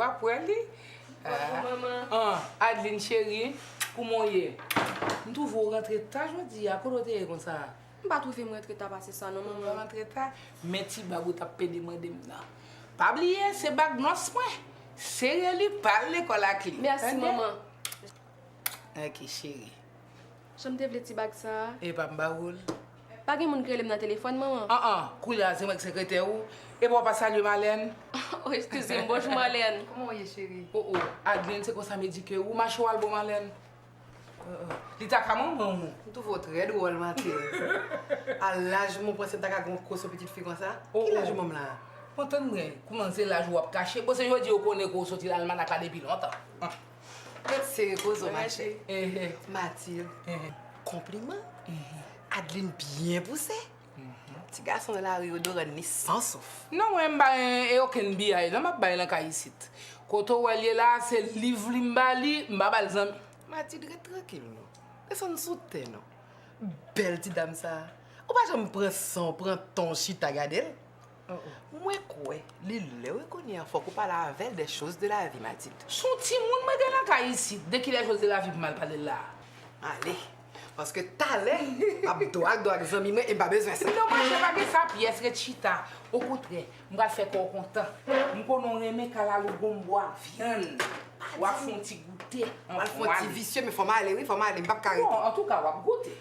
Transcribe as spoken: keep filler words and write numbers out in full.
W ap wè li. Bonjou, manman. Ah, Adeline cheri, kouman w ye? M twouve w rantre ta jodi a, kote w te ye konsa? M pa twouve m rantre ta pase sa non, manman. Ou pa rantre ta, men ti bag ou t ap pede mande m nan. Pa bliye, se bag nòs mwen. Sere li, pa al lekòl ak li. Mèsi, manman. Ok, cheri. Jan m te vle ti bag sa a. Epa m ba ou l. Pa gen moun k rele m nan telefòn, manman? An an, koulye a se mwen k sekretè ou. Epa w pa salye Malèn? Oh, eskize m, bonjou Malèn. Kòman w ye, cheri? Oh oh, Adeline, se konsa m edike ou, mache w al bon Malèn. Oh oh. Li ta ka manman ou. M twouve w trè dwòl, Matilde. A laj mwen, w panse m ta ka gen yon koson pitit fi konsa? Oh oh. Ki laj ou ban m la a? Bon, tann mwen, kouman se laj ou w ap kache? Bon, se jodi yo konnen ke w soti lalmanak la depi lontan. Ret sere koze w, machè. Ehe. Matilde, konpliman. Adeline byen pouse. Ti gason nan lari yo dorann li san souf. Non, mwen m pa gen okenn biyay non m ap bay nan kay isit. Kote w wè l ye la, se liv li m ba li, m pa ba l zanmi. Matilde, ret trankil non. Desann sou tè non. Bèl ti dam sa a. Ou pa janm pran san w, pran tan w chita gade l. Mwen kwè li lè wi kounye a fòk ou pale avè l des choses de la vie, Matilde. S on timoun mwen gen nan kay isit, de ki les choses de la vie pou m al pale l la a? Ale, paske talè m ap dwag dwag zanmi mwen e m pa bezwen sa. Non, mwen pa gen sa pyès, ret chita. Okontrè, m pral fè kò w kontan. M konnen w renmen kalalou gonbo ak vyann. W ap fè yon ti goute. M pral fè yon ti visye, men fò m ale wi, fò m ale, m p ap ka rete. Bon, antouka, w ap goute.